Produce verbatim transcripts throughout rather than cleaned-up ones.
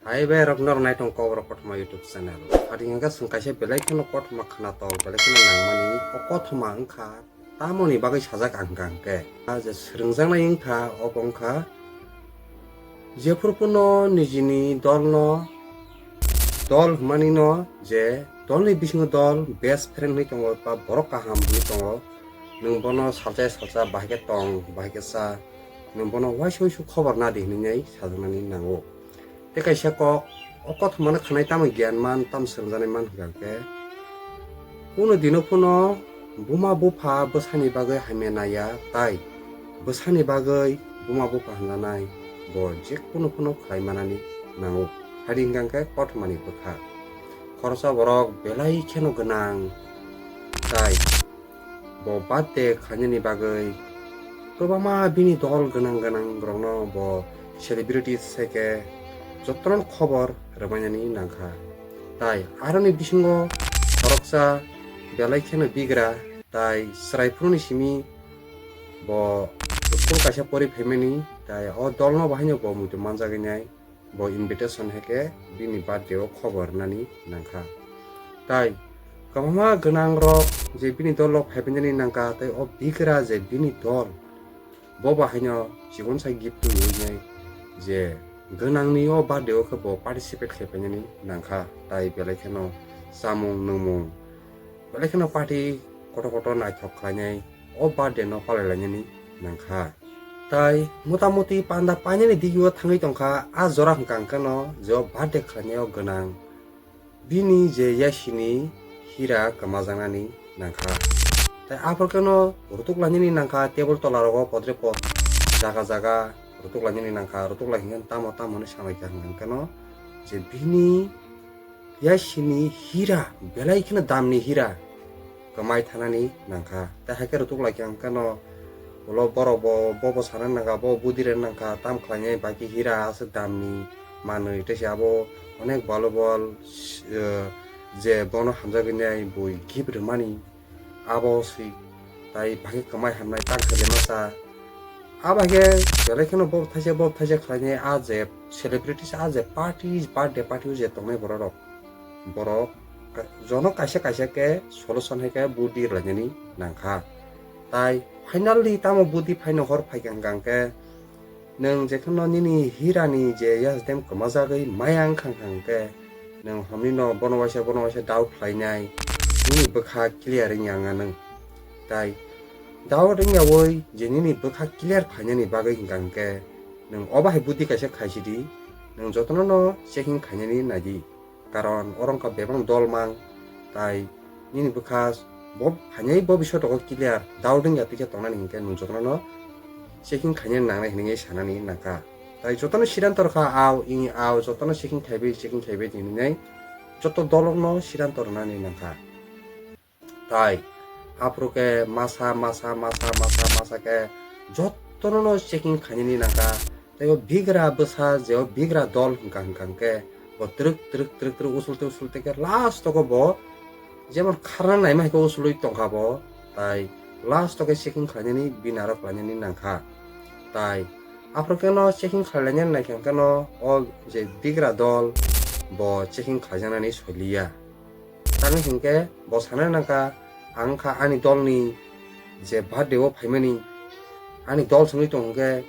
Hai bai rok norok naitong Kokborok Kothoma YouTube channel. Adi hwnkhe chwng kaisa belai kheno kothoma khwnatok, belai kheno nangmani o kothoma wngkha tamoni bagwi sajak ang hwnkha hwnkhe. A je swrwngjaknai wngkha obo wngkha jephuru phano nijini dolno, dol hwnmani no je dolni bisingo dol best friend hwnwi tongo ba borok kaham hwnwi tongo, nwng bono salsa salsa bahai khe tong, bahai khe cha, nwng bono uaisa uaisu khobor na di hwnwi sajaknani nango. Tei kaisa kok, o kothomano khanai tamo giyan man, tamo swrwngjaknai man hwnkha khe, kuno dino phano buma bupha bwsani bagwi hamya naiya, tai bwsani bagwi buma bupha hwnjanai bo je kuno phano khlai manani nango. Hadi hwnkha khe kothomani bwkha. Khoroksa borok belai kheno gwnang, tai bo birthday khlainani bagwi kwbangma bini dol gwnang gwnang borokno bo celebrity se khe jotono khobor rwbainani nangkha. Tai aroni bisingo khoroksa belai kheno bigra tai chwrai phuruni simi bo school kaisa pori phaimani, tai o dolno bahaino bo muitu manjagwi nai. Bo invitation hai khe bini birthday o khobor rwnani nangkha. Tai kwbangma gwnang rok je bini dol rok phaibainani nangkha, tai o bigra je bini dol, bo bahaino chikon sa gift twiwi nai je gwnangni o birthday o khe bo participate khai painani nangkha. Tai belai kheno chamung nwngmung, belai kheno party kotor kotor naithok khlainai o birthday no palai lainani nangkha. Tai motamuti panda painani digio thangwi tongkha, a jora hwnkha hwnkhe no je o birthday khlainai o gwnang bini je yasini hira kwmajaknani nangkha. Tai aphuru khe no rutuk lainani nangkha, table tola rogo podre pod jaga jaga rutuk lainani nangkha, rutuk lai hwnkhe tamo tamo hinwi sanai kha hwnkha hwnkhe no je bini yasini hira, belai kheno damni hira kwmai thanani nangkha. Tai hai khe rutuk lai khe ang khe no ulo borok bo, bo, bo sana nangkha, bo budi rwna nangkha, tam khlainai bai khe hira aswk damni manwi, tei se abo onek valuable, eh, je bono hamjagwi nai bui gift rwmani. Abo si tai bahai kwmai hamnai tang khe masa. Abo hai khe belai kheno bo thaisa bo thaisa khlainai a je celebrities a je party, birthday party o je tongnai borok rok, borok ka-, jono kaisa kaisa khe solution hai khe budi rwlainani nangkha. Tai finally tamo budi phaino hor phaikha hwnkha hwnkhe, nwng jekheno nini hirani je yasdem kwmajagwi maya wngkha hwnkha hwnkhe, nwng homnino bono waisa bono waisa doubt khlainai, nini bwkha clear wngya wngya nwng. Tai doubt wngyawi je nini bwkha clear phainani bagwi hwnkha hwnkhe, nwng obo hai budi kaisa khaisidi, nwng jotono no checking khainani naidi. Karon oro wngkha bebak dol mang, tai nini bwkha bo phainai bo bisotogo clear doubt wngya twi khe tongnani hwnkhe nwng jotono no checking khainani nangnai hwnwi sanani nangkha. Tai jotono siddhanto rwkha, ao, i, ao, jotono checking khaibai, checking khaibai hinwi joto dolokno siddhanto rwnani nangkha. Tai aphuru khe masa, masa, masa, masa, masa khe jotono no checking khainani nangkha. Tai o bigra bwsa je o bigra dol hwnkha hwnkha hwnkhe bo twrwk, twrwk, twrwk, twrwk usul tei usul tei khe last o bo jemon kharna naima hai khe usulwi tongkha bo. Tai last o khe checking khlainani bini aro khlainani nangkha. Tai aphuru khe no checking khlailainani naikha hwnkhe no o je bigra dol bo checking khlaijaknani soi liya. Tamni hwnkhe bo sana nangkha, ang kha ani dolni je birthday o phaimani, ani dol songwi tong hwnkhe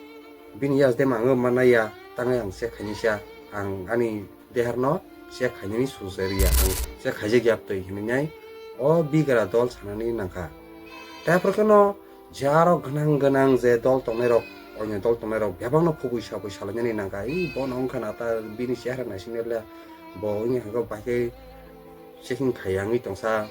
bini yasdem ang manaya, tangwi ang check khainisa, ang ani deharno check khainani sujariya, ang check khaijak ya twi hinwi nai o bigra dol sanani nangkha. Tai aphuru khe no je aro gwnang gwnang je dol tongnai rok, onyo dol tongnai rok bebak no khubui sabui salainani nangkha, "Ih, bono wngkha na ta bini chehra naisingni le bo wngya hwnkhe bai khe checking khai wngwi tongsa,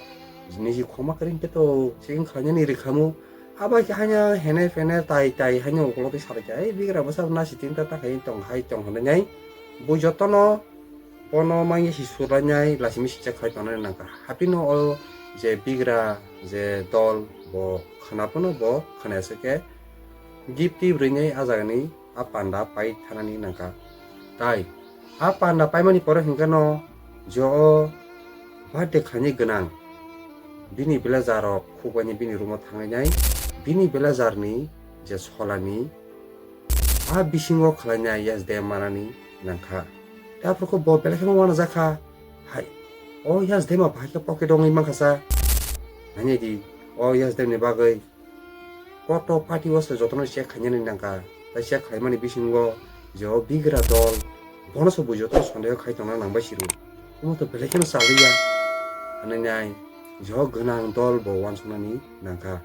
niji khoma kwrwi hwnkhe to checking khlainani rwkhamu." Abo hai khe haino hene phene tai tai haino ukulok twi salaikha, "Ei bigra bwsa nasi tinta ta khai tong hai tong," hinwi nai bui jotono bono mangya si sulainai lasimi sijak khai tongnani nangkha. Hapino o je bigra je dol bo khwna phano bo khwnaya se khe gift twi bwrwinai a jagani a panda pai thanani nangkha. Tai a panda paimani pore hwnkhe no je o birthday khlainai gwnang bini blazer rok khukbaini bini room o thangwi nai bini blazer ni je solani a bisingo khlainai yasdem manani nangkha. Tei aphuru khe bo belai kheno uanajak kha. Hai, o Yasdem ba bahai khe pocket wngwi mankha sa. Nai nai di, o Yasdem ni bagwi koto party o se jotono check khainani nangkha. Tei check khlaimani bisingo je o bigra dol bono se bui jotono sondeho khai tongna nangbai siro. Omo to belai kheno chaliya. Nai nai, je o gwnang dol bo uansuknani nangkha.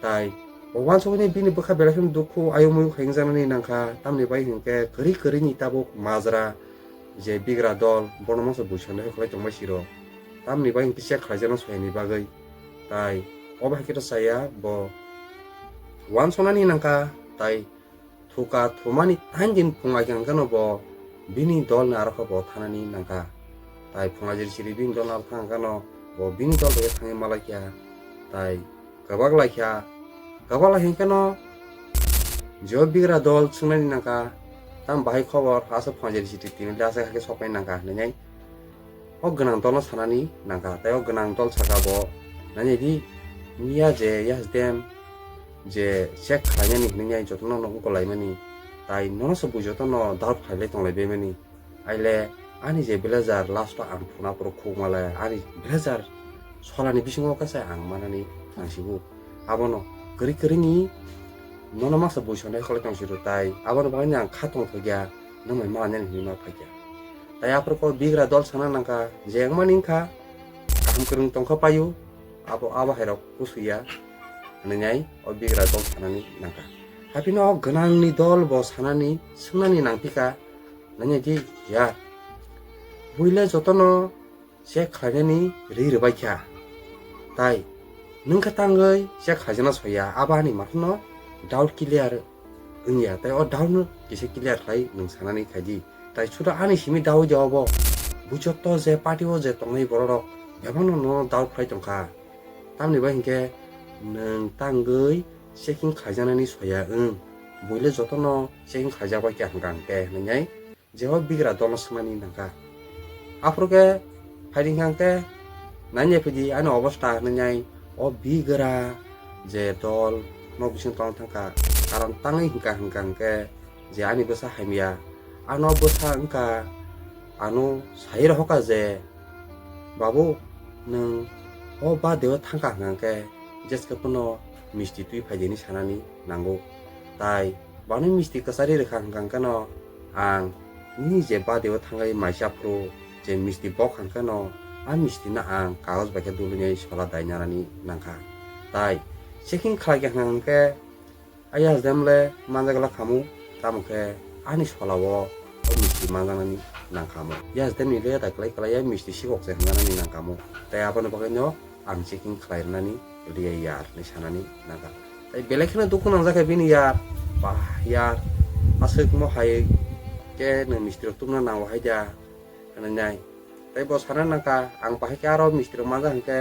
Tai o uansuknai bini bwkha belai kheno dukhu ayuk muyuk hai wngjaknani nangkha, tamni bai hinkhe kwrwi kwrwini tabuk majra je bigra dol bono masa bui sondeho khlai tongbai siro, tamni bai hinkhe check khlaijakno soyani bagwi. Tai obo hai khe to chaya bo uansuknani nangkha, tai thuka thumani tain din phungai khe hwnkheno bo bini dolni aro khe bo thanani nangkha. Tai phungai jil siri bini dolni aro thang hwnkheno bo bini dol bai thangwi malaikha. Tai kwbak laikha, kwbak lai hwnkheno je o bigra dol swngnani nangkha, tam bahai khobor asa phungai jil siri tini le asa khe soknai nangkha hinwi. O gwnang dolno sanani nangkha, tai o gwnang dol saka bo, nai nai di, miya je Yasdem je check khlainani hinwi jotono no wngkolaimani, tai nono se bui jotono doubt khlailai tonglaibemani. Aile ani je blazer last o ang phuna phuru khukma le ani blazer solani bisingo khe se ang manani ang sibu. Abono kwrwi kwrwini nono masa bui sonai khlai tong siru, tai aboni bagwi ang kha tong thokya, nwng bai manani hinwi ma phaikya. Tai aphuru khe o bigra dol sana nangkha, je wngmani wngkha, kaham kwrwng tongkha paio, abo, abo hairok kusuya, hinwi nai o bigra dol sanani nangkha. Haphino o gwnangni dol bo sanani, swngnani nangphika, nai nai di ya. Buile jotono check khlainani ri rwbaikha. Tai nwng khe tangwi check khlaijakna soya, abo ani mathano doubt clear wngya, tai o doubt no kisa clear khlai nwng sanani khaidi. Tai suda ani simi doubt de obo, bujotto je party o je tongnai borok rok bebakno no doubt khlai tongkha. Tamni bai hinkhe nwng tangwi checking khlaijaknani soya wng, buile jotono checking khlaijak bai kha hwnkha hwnkhe hinwi je o bigra dolno swngnani nangkha. Aphuru khe phaidi hwnkha khe, nai nai phidi ani obostha hinwi nai o bigra je dol nok bising tong thangkha, karon tangwi hwnkha hwnkha hwnkhe je ani bwsa hamya, ano bwsa wngkha, ano sai rohorkha je, "Babu, nwng o ba deo thangkha hwnkha khe jeske phano misti twi phaidi," hinwi sanani nango. Tai Bani misti kwchari rwkha hwnkha hwnkhe no ang nini je birthday o thangwi maisa phuru je misti bok hwnkha hwnkhe no a misti no ang kagoj bai khe dulwinai sola dai nanani nangkha. Tai checking khlai kha hwnkha hwnkhe a Yasdem le manjak la khamu, tamo khe ani sola o o misti manjaknani nangkhamu. Yasdem ni le da kwlai kwlai ya misti sikok se hwnjanani nangkhamu. Tai aboni bagwi no ang checking khlai rwnani liya yar hinwi sanani nangkha. Tai belai kheno dukhu nangjak kha bini yar, ba yar, aswk mo hai khe nwng misti rok tubuna nango hai da hinwi nai. Tai bo sana nangkha, ang bahai khe aro misti rok manjak hwnkhe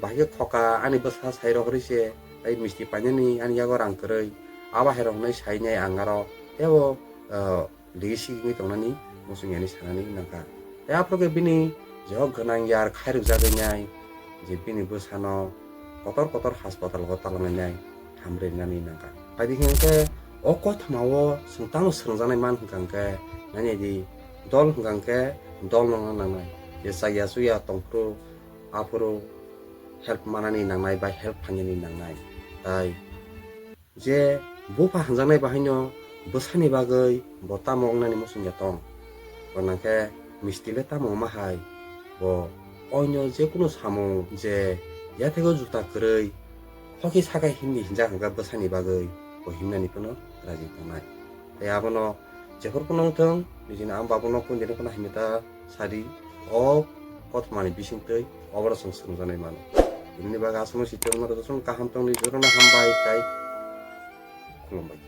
bahai khe khoka ani bwsa sai rok rwi se, tai misti painani ani yago rang kwrwi, abo hai rok hinwi sai nai ang aro teibo, ah, ligi sigini tongnani muchungya hinwi sanani nangkha. Tei aphuru khe bini je o gwnang yar khairokjagwi nai, je bini bwsano kotor kotor haspatalo talangwi nai hamrwi nani nangkha. Phaidi hwnkhe o kothoma o chwng tamo swrwngjaknai man hwnkha hwnkhe, nai nai di, dol hwnkha hwnkhe dol no nangnai, je chaya chuya tongphuru aphuru help manani nangnai bai help phainani nangnai. Tai je bupha hwnjaknai bahaino bwsani bagwi bo tamo wngnani muchungya tong? Bo nangkhe misti le tamo wngma hai? Bo oino jekunu samung je yathego juta kwrwi hoki sakai himni hinjak hwnkha bwsani bagwi, bo himnani phano raji tongnai. Tei abono jephuru phano wngthung, nijini ama babuno kundini phano hamya ta sadi, o kothomani bisingtwi oboro chwng swrwngjaknai mano. Bini bagwi aswkno si chwngno jotono kaham tongdi, jotono hambai tei khulumbai.